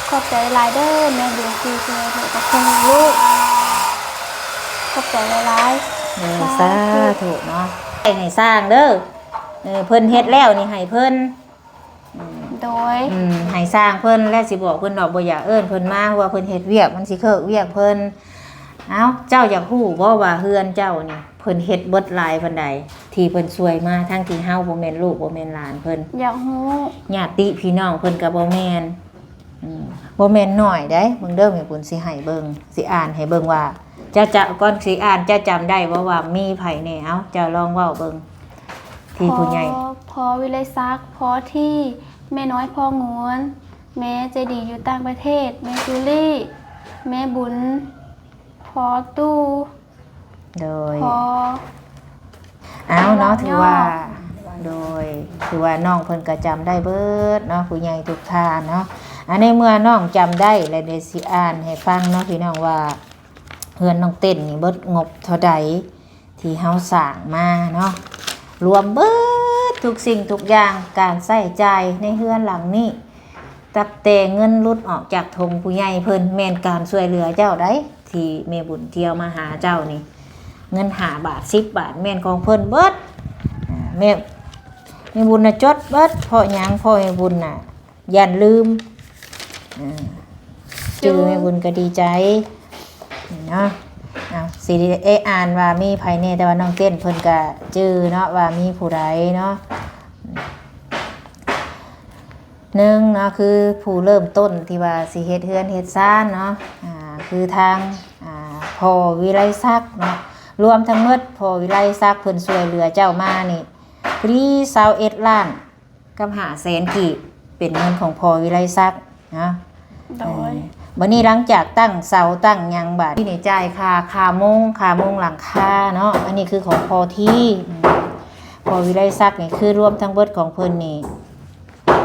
ຂອບໃຈຫຼາຍເດີແມ່ບຸນທີ່ຊ່ວຍເຫຼືອຄອບຄົວຂອງລູກ ຂອບໃຈຫຼາຍໆ ເອີ ສາທຸເນາະ ໃຫ້ຊ່າງເດີ ເອີ ເພິ່ນເຮັດແລ້ວນີ້ໃຫ້ເພິ່ນ ອືມ ໂດຍ ອືມ ໃຫ້ຊ່າງເພິ່ນ ແລະຊິບອກເພິ່ນດອກ ບໍ່ຢາກເອີ້ນເພິ່ນມາ ເພາະວ່າເພິ່ນເຮັດວຽກ ມັນຊິເຄີກວຽກເພິ່ນ ເອົ້າ ເຈົ້າຢາກຮູ້ບໍ່ວ່າເຮືອນເຈົ້ານີ້ ເພິ່ນເຮັດເບິດຫຼາຍປານໃດ ທີ່ເພິ່ນຊ່ວຍມາ ທັງທີ່ເຮົາບໍ່ແມ່ນລູກບໍ່ແມ່ນຫຼານເພິ່ນ ຢາກຮູ້ ຍາດຕິພີ່ນ້ອງເພິ່ນກໍບໍ່ແມ່ນ ອືມ ບໍ່ແມ່ນໜ້ອຍໃດ ເບິ່ງເດີ ແມ່ບຸນຊິໃຫ້ເບິ່ງ ຊິອ່ານໃຫ້ເບິ່ງວ່າ ເຈົ້າຈະ ກ່ອນຊິອ່ານ ເຈົ້າຈຳໄດ້ບໍ່ວ່າມີໃຜແດ່? ເອົ້າ ເຈົ້າລອງເວົ້າເບິ່ງ ທີ່ຜູ້ໃຫຍ່ ພໍ່ ພໍ່ວິໄລສັກ ພໍ່ທີ່ ແມ່ນ້ອຍພໍ່ງວນ ແມ່ໃຈດີຢູ່ຕ່າງປະເທດ ແມ່ຈູລີ ແມ່ບຸນ ພໍ່ຕູ້ ໂດຍ ພໍ່ ເອົ້າເນາະ ຖືວ່າ ໂດຍ ຖືວ່ານ້ອງເພິ່ນກໍຈຳໄດ້ເບິດເນາະ ຜູ້ໃຫຍ່ທຸກທ່ານເນາະ ອັນໃນເມື່ອນ້ອງຈຳໄດ້ແລ້ວ ດຽວຊິອ່ານໃຫ້ຟັງເນາະ ພີ່ນ້ອງ ວ່າເຮືອນນ້ອງເຕັ້ນນີ້ເບິດງົບເທົ່າໃດ ທີ່ເຮົາສ້າງມາເນາະ ລວມເບິດທຸກສິ່ງທຸກຢ່າງ ການໃຊ້ຈ່າຍໃນເຮືອນຫຼັງນີ້ ນັບແຕ່ເງິນຫຼຸດອອກຈາກຖົງຜູ້ໃຫຍ່ເພິ່ນ ແມ່ນການຊ່ວຍເຫຼືອເຈົ້າໃດ ທີ່ແມ່ບຸນທ່ຽວມາຫາເຈົ້ານີ້ ເງິນຫ້າບາດ ສິບບາດ ແມ່ນຂອງເພິ່ນເບິດ ແມ່ ແມ່ບຸນນະຈົດເບິດ ເພາະຫຍັງ ເພາະແມ່ບຸນນະ ຢ້ານລືມ ເອີ ຈື່ແມ່ບຸນກໍດີໃຈເນາະ ເອົາ ຊິໄດ້ອ່ານວ່າມີໃຜແດ່ ແຕ່ວ່ານ້ອງເຕັ້ນເພິ່ນກໍຈື່ເນາະ ວ່າມີຜູ້ໃດເນາະ ໜຶ່ງເນາະ ຄືຜູ້ເລີ່ມຕົ້ນທີ່ວ່າຊິເຮັດເຮືອນເຮັດຊານເນາະ ອ່າ ຄືທາງ ອ່າ ພໍ່ວິໄລສັກເນາະ ລວມທັງໝົດ ພໍ່ວິໄລສັກເພິ່ນຊ່ວຍເຫຼືອເຈົ້າມານີ້ ພໍດີຊາວເອັດລ້ານ ກັບຫ້າແສນກີບ ເປັນເງິນຂອງພໍ່ວິໄລສັກເນາະ ໂດຍ ເອີ ບັດນີ້ຫຼັງຈາກຕັ້ງເສົາຕັ້ງຫຍັງ ບາດນີ້ຈ່າຍຄ່າ ຄ່າມຸງ ຄ່າມຸງຫຼັງຄາເນາະ ອັນນີ້ຄືຂອງພໍ່ທີ ອືມ ພໍ່ວິໄລສັກນີ້ຄືລວມທັງເບິດຂອງເພິ່ນນີ້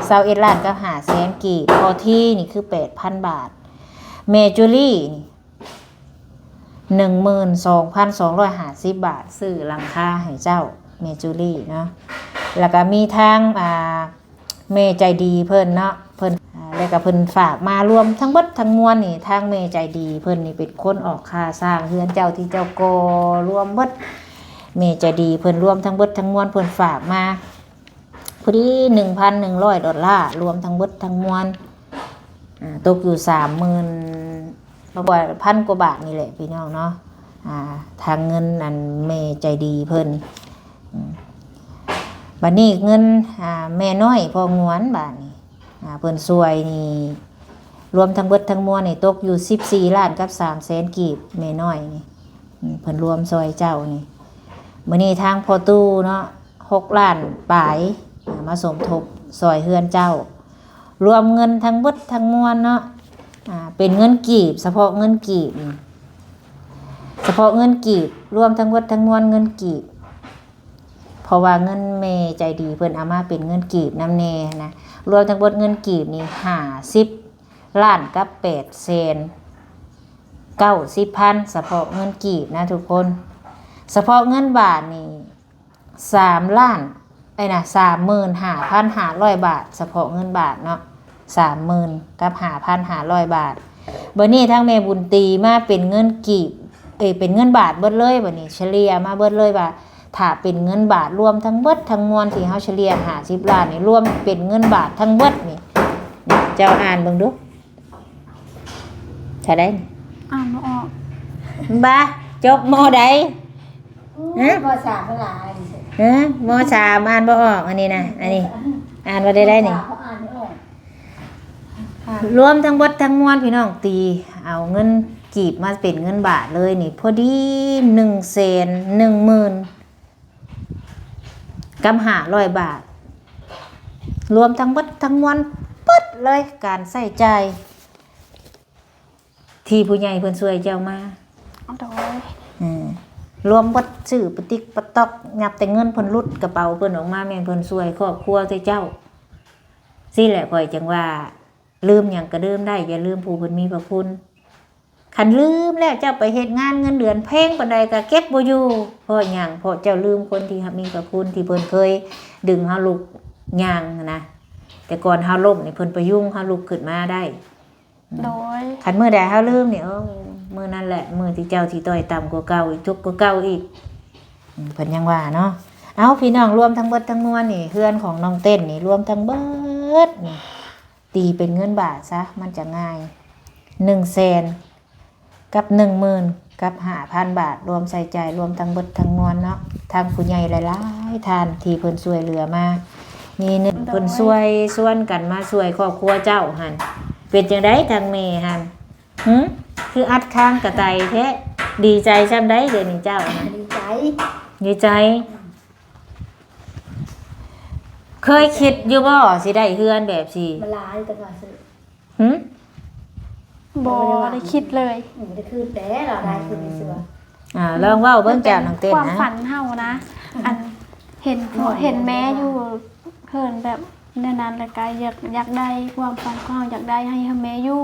ຊາວເອັດລ້ານກັບຫ້າແສນກີບ ພໍ່ທີນີ້ຄືແປດພັນບາດ ແມ່ຈູລີນີ້ ໜຶ່ງໝື່ນສອງພັນສອງຮ້ອຍຫ້າສິບບາດ ຊື້ຫຼັງຄາໃຫ້ເຈົ້າ ແມ່ຈູລີເນາະ ແລ້ວກໍມີທາງ ອ່າ ແມ່ໃຈດີເພິ່ນເນາະ ເພິ່ນ ອ່າ ແລ້ວກໍເພິ່ນຝາກມາ ລວມທັງເບິດທັງມວນນີ້ ທາງແມ່ໃຈດີເພິ່ນນີ້ເປັນຄົນອອກຄ່າສ້າງເຮືອນເຈົ້າທີ່ເຈົ້າກໍ່ ລວມເບິດ ແມ່ໃຈດີເພິ່ນລວມທັງເບິດທັງມວນ ເພິ່ນຝາກມາ ພໍດີໜຶ່ງພັນໜຶ່ງຮ້ອຍດອນລາ ລວມທັງເບິດທັງມວນ ອ່າ ຕົກຢູ່ສາມໝື່ນ ປະມານພັນກວ່າບາດນີ້ແຫຼະພີ່ນ້ອງເນາະ ອ່າ ທາງເງິນອັນແມ່ໃຈດີເພິ່ນ ອືມ ບັດນີ້ເງິນ ອ່າ ແມ່ນ້ອຍພໍ່ງວນ ບາດນີ້ ອ່າ ເພິ່ນຊ່ວຍນີ້ ລວມທັງເບິດທັງມວນນີ້ຕົກຢູ່ສິບສີ່ລ້ານກັບສາມແສນກີບ ແມ່ນ້ອຍນີ້ ອືມ ເພິ່ນລວມຊ່ອຍເຈົ້ານີ້ ມື້ນີ້ທາງພໍ່ຕູ້ເນາະ ຫົກລ້ານປາຍ ມາສົມທົບຊ່ອຍເຮືອນເຈົ້າ ລວມເງິນທັງເບິດທັງມວນເນາະ ອາ ເປັນເງິນກີບ ສະເພາະເງິນກີບນີ້ ສະເພາະເງິນກີບ ລວມທັງເບິດທັງມວນເງິນກີບ ເພາະວ່າເງິນແມ່ໃຈດີເພິ່ນເອົາມາເປັນເງິນກີບນຳແດ່ນະ ລວມທັງເບິດເງິນກີບນີ້ ຫ້າສິບລ້ານກັບແປດແສນເກົ້າສິບພັນ ສະເພາະເງິນກີບນະທຸກຄົນ. ສະເພາະເງິນບາດນີ້ ສາມລ້ານ ເອີຍນະ ສາມໝື່ນຫ້າພັນຫ້າຮ້ອຍບາດ ສະເພາະເງິນບາດເນາະ ສາມໝື່ນກັບຫ້າພັນຫ້າຮ້ອຍບາດ. ບາດນີ້ທາງແມ່ບຸນຕີມາເປັນເງິນກີບ ເອີຍ ເປັນເງິນບາດເບິດເລີຍ ບາດນີ້ສະເລ່ຍມາເບິດເລີຍວ່າ ຖ້າເປັນເງິນບາດ ລວມທັງເບິດທັງມວນທີ່ເຮົາສະເລ່ຍຫ້າສິບລ້ານນີ້ ລວມເປັນເງິນບາດທັງເບິດນີ້ ເຈົ້າອ່ານເບິ່ງດູ ເທົ່າໃດນີ້? ອ່ານບໍ່ອອກ. ບາ ຈົບ ມໍໃດ? ຮະ? ມໍສາມ ມະລາ ຮະ? ມໍສາມ ອ່ານບໍ່ອອກ ອັນນີ້ນະ ອັນນີ້ ອ່ານວ່າໃດໃດນີ້? ມໍສາມ ເຂົາອ່ານບໍ່ອອກ. ຮະ? ລວມທັງເບິດທັງມວນ ພີ່ນ້ອງ ຕີເອົາເງິນກີບມາເປັນເງິນບາດເລີຍນີ້ ພໍດີໜຶ່ງແສນໜຶ່ງໝື່ນ ກັບຫ້າຮ້ອຍບາດ ລວມທັງເບິດທັງມວນເບິດເລີຍ ການໃຊ້ຈ່າຍທີ່ຜູ້ໃຫຍ່ເພິ່ນຊ່ວຍເຈົ້າມາ ໂດຍ ເອີ ລວມເບິດ ຊື້ປະຕິກປະຕ໋ອກ ນັບແຕ່ເງິນເພິ່ນຫຼຸດກະເປົາເພິ່ນອອກມາ ແມ່ນເພິ່ນຊ່ວຍຄອບຄົວແຕ່ເຈົ້າ. ຊີ້ແຫຼະ ຂ້ອຍຈຶ່ງວ່າ ລືມຫຍັງກະລືມໄດ້ ຢ່າລືມຜູ້ເພິ່ນມີພະຄຸນ. ຄັນລືມແລ້ວເຈົ້າໄປເຮັດງານເງິນເດືອນແພງປານໃດກະເກັບບໍ່ຢູ່. ເພາະຫຍັງ? ເພາະເຈົ້າລືມຄົນທີ່ມີພະຄຸນ ທີ່ເພິ່ນເຄີຍດຶງເຮົາລຸກຍ່າງຫັ້ນນະ. ແຕ່ກ່ອນເຮົາລົ້ມນີ້ ເພິ່ນພະຍຸງເຮົາລຸກຂຶ້ນມາໄດ້. ໂດຍ ຄັນມື້ໃດເຮົາລືມນີ້ ໂອ້ ມື້ນັ້ນແຫຼະ ມື້ທີ່ເຈົ້າຊິຕ້ອຍຕ່ຳກວ່າເກົ່າອີກ ທຸກກວ່າເກົ່າອີກ. ອືມ ເພິ່ນຍັງວ່າເນາະ. ເອົ້າ ພີ່ນ້ອງ ລວມທັງເບິດທັງມວນນີ້ ເຮືອນຂອງນ້ອງເຕັ້ນນີ້ ລວມທັງເບິດນີ້ ຕີເປັນເງິນບາດຊະ ມັນຈະງ່າຍ ໜຶ່ງແສນກັບໜຶ່ງໝື່ນກັບຫ້າພັນບາດ ລວມໃຊ້ຈ່າຍ ລວມທັງເບິດທັງມວນເນາະ. ທາງຜູ້ໃຫຍ່ຫຼາຍໆທ່ານທີ່ເພິ່ນຊ່ວຍເຫຼືອມາ ມີໜຶ່ງ ເພິ່ນຊ່ວຍຊວນກັນມາຊ່ວຍຄອບຄົວເຈົ້າຫັ້ນ. ເປັນຈັ່ງໃດທາງແມ່ຫັ້ນ? ຫື? ຄືອັດຄາງກະໄຕແທ້? ດີໃຈຊ່ຳໃດດຽວນີ້ເຈົ້າຫັ້ນ? ດີໃຈ ດີໃຈ. ເຄີຍຄິດຢູ່ບໍ່ຊິໄດ້ເຮືອນແບບນີ້? ມັນຫຼາຍແຕ່ວ່າຊື້ ຫື? ບໍ່ໄດ້ຄິດເລີຍ. ອືມ ບໍ່ໄດ້ຄິດແດ່ ລາວໄດ້ຄືນເຊື່ອ. ອືມ ອ່າ ລອງເວົ້າເບິ່ງ ເຈົ້ານ້ອງເຕັ້ນ ຄວາມຝັນເຮົານະ ອັນເຫັນພໍ່ເຫັນແມ່ຢູ່ເຮືອນແບບແນວນັ້ນ ແລ້ວກະຢາກ ຢາກໄດ້ ຄວາມຝັນຂອງເຮົາຢາກໄດ້ໃຫ້ແມ່ຢູ່.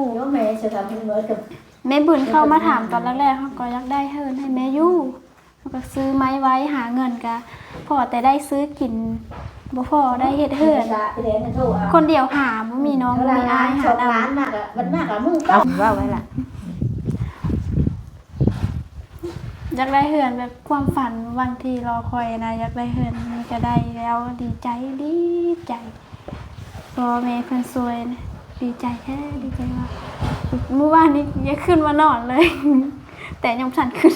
ແມ່ບຸນເຂົ້າມາຖາມຕອນແລກໆ ເຮົາກໍຢາກໄດ້ເຮືອນໃຫ້ແມ່ຢູ່. ເຮົາກໍຊື້ໄມ້ໄວ້ ຫາເງິນກະພໍແຕ່ໄດ້ຊື້ກິນ ບໍ່ພໍໄດ້ເຮັດເຮືອນ. ຄົນດຽວຫາ ບໍ່ມີນ້ອງ ບໍ່ມີອ້າຍຫານຳ. ເອົາ ເວົ້າໄວ້ລະ ຢາກໄດ້ເຮືອນແບບຄວາມຝັນ ວັນທີ່ລໍຄອຍນະ ຢາກໄດ້ເຮືອນນີ້ກະໄດ້ແລ້ວ ດີໃຈ ດີໃຈ. ພໍ່ແມ່ເພິ່ນຊ່ວຍ ດີໃຈແທ້ ດີໃຈວ່າ ມື້ວານນີ້ຢາກຂຶ້ນມານອນເລີຍ ແຕ່ຍັງບໍ່ທັນຂຶ້ນ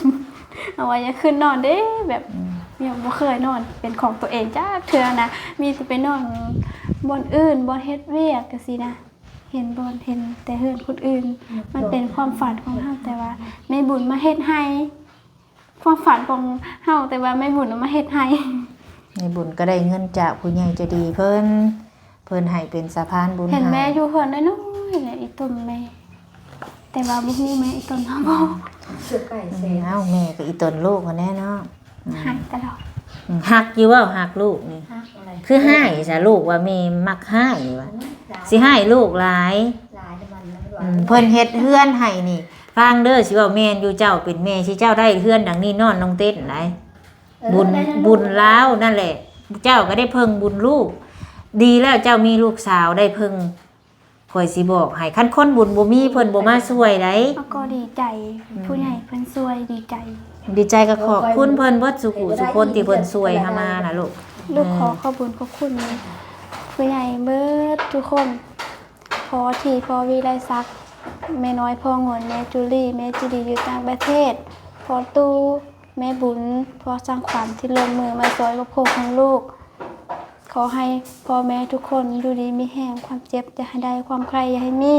ເອົາວ່າຢາກຂຶ້ນນອນເດ້ ແບບ ອືມ ຍັງບໍ່ເຄີຍນອນເປັນຂອງຕົວເອງຈັກເທື່ອນະ ມີແຕ່ໄປນອນບ່ອນອື່ນ ບ່ອນເຮັດວຽກຈັ່ງຊີ້ນະ ເຫັນບ່ອນ ເຫັນແຕ່ເຮືອນຄົນອື່ນ. ມັນເປັນຄວາມຝັນຂອງເຮົາ ແຕ່ວ່າແມ່ບຸນມາເຮັດໃຫ້ ຄວາມຝັນຂອງເຮົາ ແຕ່ວ່າແມ່ບຸນເອົາມາເຮັດໃຫ້. ແມ່ບຸນກໍໄດ້ເງິນຈາກຜູ້ໃຫຍ່ໃຈດີເພິ່ນ ເພິ່ນໃຫ້ເປັນສະພານບຸນໃຫ້. ເຫັນແມ່ຢູ່ເຮືອນນ້ອຍໆ ແລະ ອີຕົນແມ່ ແຕ່ວ່າບໍ່ຮູ້ແມ່ອີຕົນເຮົາບໍ່. ອືມ ເອົ້າ ແມ່ກໍອີຕົນລູກຫັ້ນແຫຼະເນາະ. ອືມ ຮັກຕະຫຼອດ. ອືມ ຮັກຢູ່ເວົ້າ ຮັກລູກນີ້ ຄືຮ້າຍຊະ ລູກວ່າແມ່ມັກຮ້າຍວ່າ ຊິຮ້າຍລູກຫຼາຍ. ອືມ ເພິ່ນເຮັດເຮືອນໃຫ້ນີ້ ຟັງເດີ ຊິເວົ້າແມ່ນຢູ່ ເຈົ້າເປັນແມ່ ຊິເຈົ້າໄດ້ເຮືອນຫຼັງນີ້ນອນນ້ອງເຕັ້ນໄດ໋. ເອີ ບຸນ ບຸນລາວນັ້ນແຫຼະ ເຈົ້າກໍໄດ້ເພິ່ງບຸນລູກ. ດີແລ້ວເຈົ້າມີລູກສາວໄດ້ເພິ່ງ. ຂ້ອຍຊິບອກໃຫ້ ຄັນຄົນບຸນບໍ່ມີ ເພິ່ນບໍ່ມາຊ່ວຍໃດ໋. ເຮົາກໍດີໃຈ ອືມ ຜູ້ໃຫຍ່ເພິ່ນຊ່ວຍ ດີໃຈ ດີໃຈກໍຂອບຄຸນເພິ່ນເບິດສູ່ຜູ້ສູ່ຄົນທີ່ເພິ່ນຊ່ວຍເຮົາມານະລູກ. ລູກ ເອີ ຂໍຂອບບຸນຂອບຄຸນຜູ້ໃຫຍ່ເບິດທຸກຄົນ ພໍ່ທີ່ ພໍ່ວິໄລສັກ ແມ່ນ້ອຍ ພໍ່ເງິນ ແມ່ຈູລີ ແມ່ຈີດີຢູ່ຕ່າງປະເທດ ພໍ່ຕູ້ ແມ່ບຸນ ພໍ່ຊ່າງຂວັນທີ່ລົງມືມາຊ່ວຍຄອບຄົວຂອງລູກ. ຂໍໃຫ້ພໍ່ແມ່ທຸກຄົນຢູ່ດີມີແຮງ ຄວາມເຈັບຢ່າໃຫ້ໄດ້ ຄວາມໄຂ້ຢ່າໃຫ້ມີ.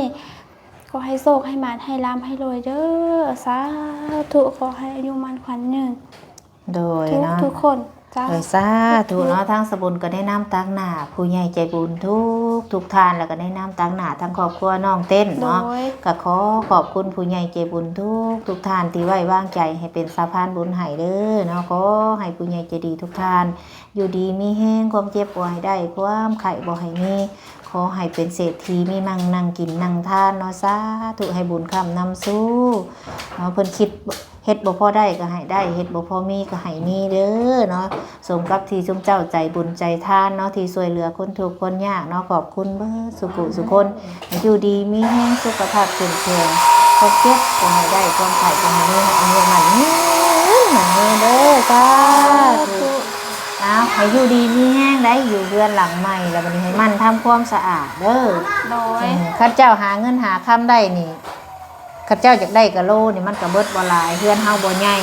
ຂໍໃຫ້ໂຊກໃຫ້ໝານ ໃຫ້ລ່ຳໃຫ້ລວຍເດີ ສາທຸ. ຂໍໃຫ້ອາຍຸໝັ້ນຂວັນຍືນ ໂດຍເນາະ ທຸກໆຄົນ. ເຈົ້າ ໂດຍ ສາທຸເນາະ. ທາງສະບຸນກໍໄດ້ນຳຕາງໜ້າຜູ້ໃຫຍ່ໃຈບຸນທຸກໆທ່ານ ແລ້ວກໍໄດ້ນຳຕາງໜ້າທາງຄອບຄົວນ້ອງເຕັ້ນເນາະ ໂດຍ ກໍຂໍຂອບຄຸນຜູ້ໃຫຍ່ໃຈບຸນທຸກໆທ່ານທີ່ໄວ້ວາງໃຈໃຫ້ເປັນສະພານບຸນໃຫ້ເດີເນາະ. ຂໍໃຫ້ຜູ້ໃຫຍ່ໃຈດີທຸກທ່ານຢູ່ດີມີແຮງ ຄວາມເຈັບບໍ່ໃຫ້ໄດ້ ຄວາມໄຂ້ບໍ່ໃຫ້ມີ ຂໍໃຫ້ເປັນເສດຖີມີໝັ່ງນັ່ງກິນນັ່ງທານເນາະ. ສາທຸ ໃຫ້ບຸນຄ້ຳນຳສູ່ເນາະ. ເພິ່ນຄິດ ເຮັດບໍ່ພໍໄດ້ກໍໃຫ້ໄດ້ ເຮັດບໍ່ພໍມີກໍໃຫ້ມີເດີເນາະ. ສົມກັບທີ່ຊຸມເຈົ້າໃຈບຸນໃຈທານເນາະ ທີ່ຊ່ວຍເຫຼືອຄົນທຸກຄົນຍາກເນາະ. ຂອບຄຸນເບິດສຸຜູ້ສຸຄົນ ໃຫ້ຢູ່ດີມີແຮງ ສຸຂະພາບເຂັ້ມແຂງ ຄວາມເຈັບບໍ່ໃຫ້ໄດ້ ຄວາມໄຂ້ບໍ່ໃຫ້ມີ ໃຫ້ອາຍຸໝັ້ນຍືນໝັ້ນຍືນເດີ. ສາທຸ. ອ້າວ ໃຫ້ຢູ່ດີມີແຮງໄດ໋ ຢູ່ເຮືອນຫຼັງໃໝ່ແລ້ວ ບັດນີ້ໃຫ້ໝັ່ນທຳຄວາມສະອາດເດີ. ໂດຍ ເອີ ຄັນເຈົ້າຫາເງິນຫາຄຳໄດ້ນີ້ ຄັນເຈົ້າຢາກໄດ້ກະໂລນີ້ມັນກະເບິດບໍ່ຫຼາຍ ເຮືອນເຮົາບໍ່ໃຫຍ່.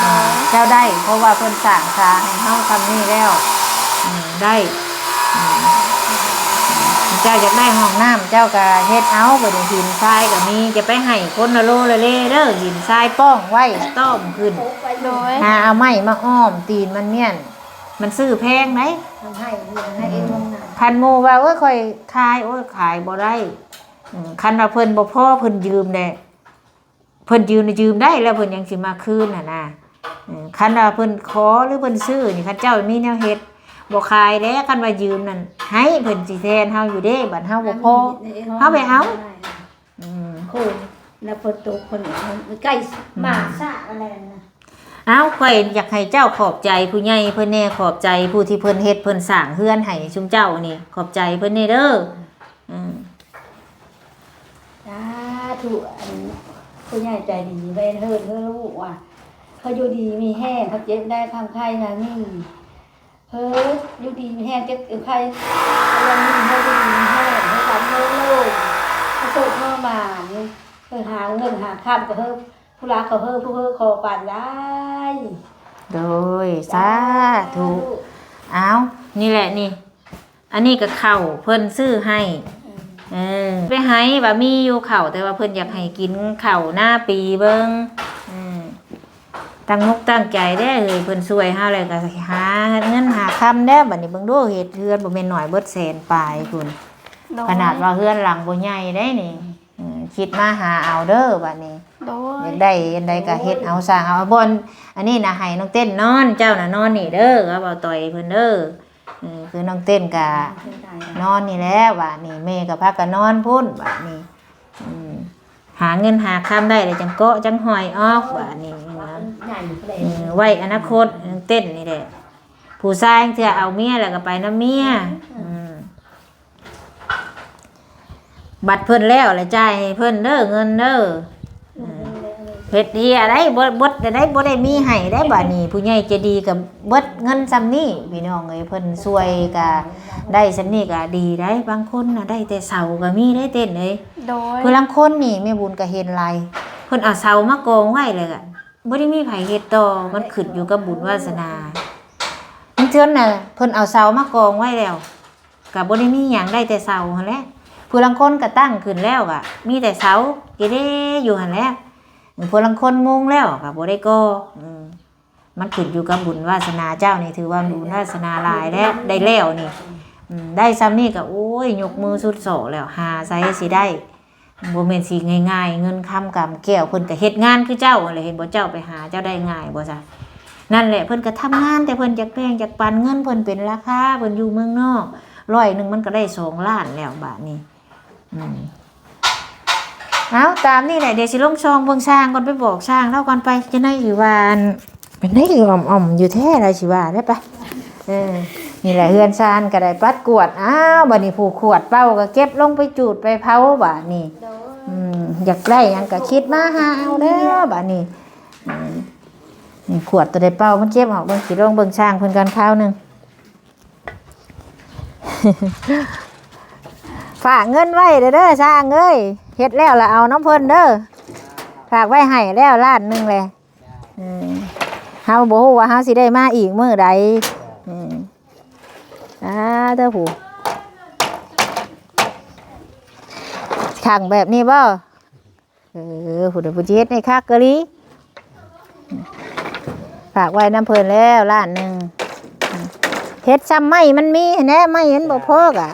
ໂດຍ ເຈົ້າໄດ້ ເພາະວ່າເພິ່ນສ້າງສາໃຫ້ເຮົາສ່ຳນີ້ແລ້ວ ອືມ ໄດ້. ອືມ ເຈົ້າຢາກໄດ້ຫ້ອງນ້ຳ ເຈົ້າກະເຮັດເອົາ ບັດນີ້ຫີນຊາຍກະມີ ຈະໄປໃຫ້ຄົນລະໂລລະເລເດີ ຫີນຊາຍປ້ອງໄວ້ຕ້ອມຂຶ້ນ. ໂດຍ ຫາເອົາໄມ້ມາອ້ອມຕີນມັນມ້ຽນ ມັນຊື້ແພງໄດ໋. ເອົາໃຫ້ ໃຫ້ເອງນ້ຳ ຄັນໝູ່ວ່າ ໂອ້ຍ ຂ້ອຍຂາຍ ໂອ້ຍ ຂາຍບໍ່ໄດ້. ເອີ ຄັນວ່າເພິ່ນບໍ່ພໍ ເພິ່ນຢືມແດ່ ເພິ່ນຢືມນະຢືມໄດ້ແລ້ວ ເພິ່ນຍັງຊິມາຄືນຫັ້ນນະ. ເອີ ຄັນວ່າເພິ່ນຂໍ ຫຼື ເພິ່ນຊື້ນີ້ ຄັນເຈົ້າມີແນວເຮັດ ບໍ່ຂາຍແລ້ວ. ຄັນວ່າຢືມນັ້ນ ໃຫ້ເພິ່ນຊິແທນເຮົາຢູ່ເດ້ ບັດເຮົາບໍ່ພໍ ເຮົາໄປເອົາ. ອືມ ໂອ້ຍ ແລ້ວຝົນຕົກ ເພິ່ນໃກ້ ອືມ ມາຊ້າແລ້ວນະ. ອ້າວ ຂ້ອຍຢາກໃຫ້ເຈົ້າຂອບໃຈຜູ້ໃຫຍ່ເພິ່ນແດ່ ຂອບໃຈຜູ້ທີ່ເພິ່ນເຮັດເພິ່ນສ້າງເຮືອນໃຫ້ຊຸມເຈົ້ານີ້ ຂອບໃຈເພິ່ນແດ່ເດີ. ອືມ ສາທຸ ອັນ ຜູ້ໃຫຍ່ໃຈດີ ໄວ້ເຮີດເຮີລູກວ່າ ເຂົາຢູ່ດີມີແຮງ ເຂົາເຈັບໄດ້ຄວາມໄຂ້ນະມີ ເຮີ ຢູ່ດີມີແຮງ ເຈັບເປັນໄຂ້ ເຮົາຢູ່ດີມີແຮງ ເຮີລຳເຮີໂລຍ ເຮົາໂຊກເຮີໝານ ເຮີຫາເງິນຫາຄຳ ກໍເຮີຜູ້ລາກ ກໍເຮີຜູ້ເຮີຂໍປານໄດ້. ໂດຍ ສາທຸ. ສາທຸ. ອ້າວ ນີ້ແຫຼະນີ້ ອັນນີ້ກໍເຂົ້າເພິ່ນຊື້ໃຫ້. ອືມ ເອີ ໄປໃຫ້ວ່າມີຢູ່ເຂົ້າ ແຕ່ວ່າເພິ່ນຢາກໃຫ້ກິນເຂົ້ານາປີເບິ່ງ. ອືມ ຕັ້ງອົກຕັ້ງໃຈເດ້ເຮີຍ ເພິ່ນຊ່ວຍເຮົາແລ້ວກໍຫາເງິນຫາຄຳແດ່. ບັດນີ້ເບິ່ງດູ ເຮັດເຮືອນບໍ່ແມ່ນໜ້ອຍ ເບິດແສນປາຍພຸ້ນ. ໂດຍ ຂະໜາດວ່າເຮືອນຫຼັງບໍ່ໃຫຍ່ເດ້ນີ້. ເອີ ຄິດມາຫາເອົາເດີບັດນີ້. ໂດຍ ຢາກໄດ້ອັນໃດກໍເຮັດເອົາ ສ້າງເອົາ. ບ່ອນອັນນີ້ນະ ໃຫ້ນ້ອງເຕັ້ນນອນ ເຈົ້ານະນອນນີ້ເດີ ກັບເບົາຕ້ອຍເພິ່ນເດີ. ເອີ ຄືນ້ອງເຕັ້ນກະນອນນີ້ແຫຼະບາດນີ້ ແມ່ກໍພາກັນນອນພຸ້ນບາດນີ້. ອືມ ຫາເງິນຫາຄຳໄດ້ແລ້ວ ຈັ່ງເກາະຈັ່ງຫອຍອອກບາດນີ້ນະ. ເອີ ໄວ້ອະນາຄົດ ເຕັ້ນນີ້ແຫຼະ ຜູ້ຊາຍເທື່ອເອົາເມຍແລ້ວກໍໄປນຳເມຍ. ອືມ ອືມ ບັດເພິ່ນແລ້ວລະຈ່າຍໃຫ້ເພິ່ນເດີ ເງິນເດີ. ເຮັດເຮຍໄດ້ ບໍ່ ບໍ່ໄດ້ ບໍ່ໄດ້ມີໃຫ້ໄດ້ບາດນີ້ ຜູ້ໃຫຍ່ໃຈດີກໍເບິດເງິນຊ່ຳນີ້ ພີ່ນ້ອງເອີຍ. ເພິ່ນຊ່ວຍກໍໄດ້ຊ່ຳນີ້ກໍດີໄດ໋. ບາງຄົນນະໄດ້ແຕ່ເສົາກໍມີໄດ໋ ເຕັ້ນເອີຍ. ໂດຍ ຜູ້ລາງຄົນນີ້ແມ່ບຸນກໍເຫັນຫຼາຍ ເພິ່ນເອົາເສົາມາກອງໄວ້ແລ້ວກໍບໍ່ໄດ້ມີໃຜເຮັດຕໍ່. ມັນຂຶ້ນຢູ່ກັບບຸນວາສະໜາ. ບາງເທື່ອນະ ເພິ່ນເອົາເສົາມາກອງໄວ້ແລ້ວ ກໍບໍ່ໄດ້ມີຫຍັງ ໄດ້ແຕ່ເສົາຫັ້ນແຫຼະ. ຜູ້ລາງຄົນກໍຕັ້ງຂຶ້ນແລ້ວກໍມີແຕ່ເສົາ ເກເລຢູ່ຫັ້ນແຫຼະ. ຜູ້ລາງຄົນມຸງແລ້ວກໍບໍ່ໄດ້ກໍ່. ອືມ ມັນຂຶ້ນຢູ່ກັບບຸນວາສະໜາ. ເຈົ້ານີ້ຖືວ່າບຸນວາສະໜາຫຼາຍແລ້ວ ໄດ້ແລ້ວນີ້. ອືມ ໄດ້ຊ່ຳນີ້ກໍ ໂອ້ຍ ຍົກມືສຸດສອກແລ້ວ ຫາໃສຊິໄດ້. ບໍ່ແມ່ນຊິງ່າຍໆ ເງິນຄຳກຳແກ້ວ. ເພິ່ນກໍເຮັດງານຄືເຈົ້າຫັ້ນແຫຼະ ເຫັນບໍ່? ເຈົ້າໄປຫາເຈົ້າໄດ້ງ່າຍບໍ່ຊະ? ນັ້ນແຫຼະ ເພິ່ນກໍທຳງານ ແຕ່ເພິ່ນຢາກແບ່ງຢາກປັນ. ເງິນເພິ່ນເປັນລາຄາ ເພິ່ນຢູ່ເມືອງນອກ ຮ້ອຍໜຶ່ງມັນກໍໄດ້ສອງລ້ານແລ້ວບາດນີ້. ອືມ ເອົາ ຕາມນີ້ແຫຼະ ດຽວຊິລົງຊ່ອງເບິ່ງຊ່າງກ່ອນ ໄປບອກຊ່າງລາວກ່ອນໄປ. ຈັ່ງໃດຄືວ່າ ອັນ ເປັນໄດຄືອ່ອມໆຢູ່ແທ້ລະ ຊິວ່າໄດ້ປະ. ເອີ ນີ້ແຫຼະ ເຮືອນຊານກໍໄດ້ປັດກວາດ. ອ້າວ ບາດນີ້ຜູ້ຂວດເປົ່າກໍເກັບລົງໄປຈູດໄປເຜົາບາດນີ້. ໂດຍ ອືມ ຢາກໄດ້ຫຍັງກໍຄິດມາຫາເອົາເດີບາດນີ້. ອືມ ນີ້ຂວດໂຕໃດເປົ່າມັນເກັບອອກເບິ່ງ. ຊິລອງເບິ່ງຊ່າງເພິ່ນກ່ອນຄາວໜຶ່ງ. ຝາກເງິນໄວ້ເດີ ຊ່າງເອີຍ ເຮັດແລ້ວລະເອົານຳເພິ່ນເດີ. ຝາກໄວ້ໃຫ້ແລ້ວລ້ານໜຶ່ງແຫຼະ. ເອີ ເຮົາບໍ່ຮູ້ວ່າເຮົາຊິໄດ້ມາອີກມື້ໃດ. ເອີ ອາ ເດີຜູ້ ຂັງແບບນີ້ບໍ່? ເອີ ຜູ້ໃດຜູ້ຊິເຮັດໃຫ້ຄັກກະລີ. ໄປ ຝາກໄວ້ນຳເພິ່ນແລ້ວລ້ານໜຶ່ງ. ເຮັດຊ່ຳໄມ້ມັນມີຫັ້ນແຫຼະ ໄມ້ມັນບໍ່ພໍກະ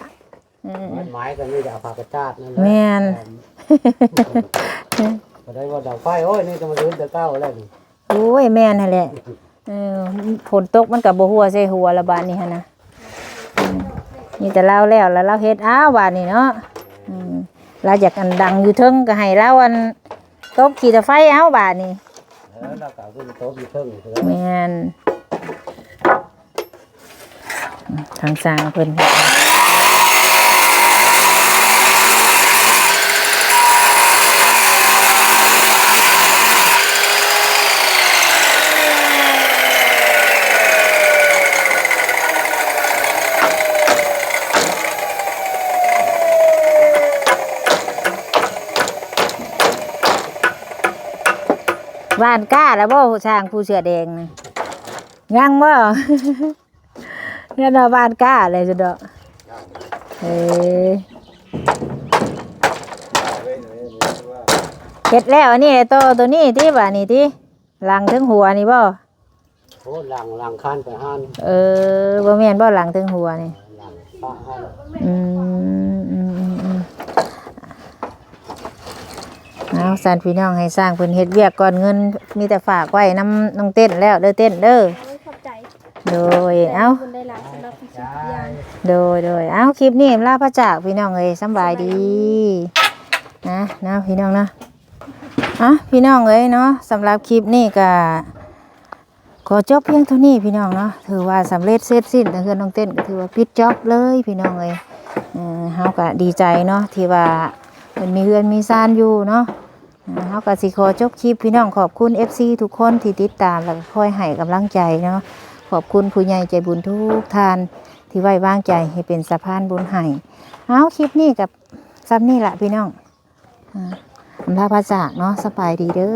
ເອີ ໝາຍກໍມີແຕ່ເອົາຜ້າກະຈາດນັ້ນແຫຼະ ແມ່ນ ກໍໄດ້ວ່າດັງໄຟ ໂອ້ຍ ນີ້ກໍມາເດີນແຕ່ເກົ່າແລ້ວນີ້. ໂອ້ຍ ແມ່ນຫັ້ນແຫຼະ ເອີ ຝົນຕົກມັນກໍບໍ່ຮົ່ວໃສ່ຫົວລະບາດນີ້ຫັ້ນນະ. ມີແຕ່ລາວແລ້ວ ແລ້ວລາວເຮັດເອົາບາດນີ້ເນາະ. ອືມ ລາວຢາກອັນດັງຢູ່ເທິງກໍໃຫ້ລາວອັນຕົບຂີ້ຕາໄຟເອົາບາດນີ້. ເອີ ລາວກໍເອົາຕົບຢູ່ເທິງ ແມ່ນ ທາງຊ່າງເພິ່ນ ຫວ່ານກ້າແລ້ວບໍ່ ຊ່າງຜູ້ເສື້ອແດງນະ? ຍັງບໍ່? ແມ່ນວ່າຫວ່ານກ້າແລ້ວຊັ້ນດອກ. ເອີ ເຮັດແລ້ວອັນນີ້ແຫຼະ ຕໍ່ໂຕນີ້ຕິ ບາດນີ້ຕິ ຫຼັງເທິງຫົວນີ້ບໍ່? ໂອ້ ຫຼັງ ຫຼັງຄານໄປຫັ້ນ. ເອີ ບໍ່ແມ່ນບໍ່ ຫຼັງເທິງຫົວນີ້? ຫຼັງປະຫັ້ນ. ອືມ ອືມ ອືມ ອືມ ເອົາ ຊັ້ນພີ່ນ້ອງ ໃຫ້ຊ່າງເພິ່ນເຮັດວຽກກ່ອນ ເງິນມີແຕ່ຝາກໄວ້ນຳນ້ອງເຕັ້ນແລ້ວເດີ ເຕັ້ນເດີ. ໂອ້ຍ ຂອບໃຈ. ໂດຍ ເອົາ ຂອບໃຈຫຼາຍໆສຳລັບທຸກສິ່ງທຸກຢ່າງ. ໂດຍ ໂດຍ ເອົາ ຄລິບນີ້ລາພາຈາກພີ່ນ້ອງເອີຍ ສຳບາຍດີ ສະບາຍດີ ນະ ເນາະ ພີ່ນ້ອງເນາະ. ເອົາ ພີ່ນ້ອງເອີຍເນາະ ສຳລັບຄລິບນີ້ກະຂໍຈົບພຽງເທົ່ານີ້ພີ່ນ້ອງເນາະ ຖືວ່າສຳເລັດເສັດສິ້ນ ທາງເຮືອນນ້ອງເຕັ້ນກໍຖືວ່າປິດຈອບເລີຍພີ່ນ້ອງເອີຍ. ເອີ ເຮົາກໍດີໃຈເນາະ ທີ່ວ່າເພິ່ນມີເຮືອນມີຊານຢູ່ເນາະ. ເຮົາກໍຊິຂໍຈົບຄລິບ ພີ່ນ້ອງ ຂອບຄຸນເອັຟຊີທຸກຄົນທີ່ຕິດຕາມ ແລ້ວກໍຄອຍໃຫ້ກຳລັງໃຈເນາະ. ຂອບຄຸນຜູ້ໃຫຍ່ໃຈບຸນທຸກທ່ານທີ່ໄວ້ວາງໃຈໃຫ້ເປັນສະພານບຸນໃຫ້. ເອົາ ຄລິບນີ້ກໍສ່ຳນີ້ລະພີ່ນ້ອງ ອາ ອຳລາພາຈາກເນາະ ສະບາຍດີເດີ.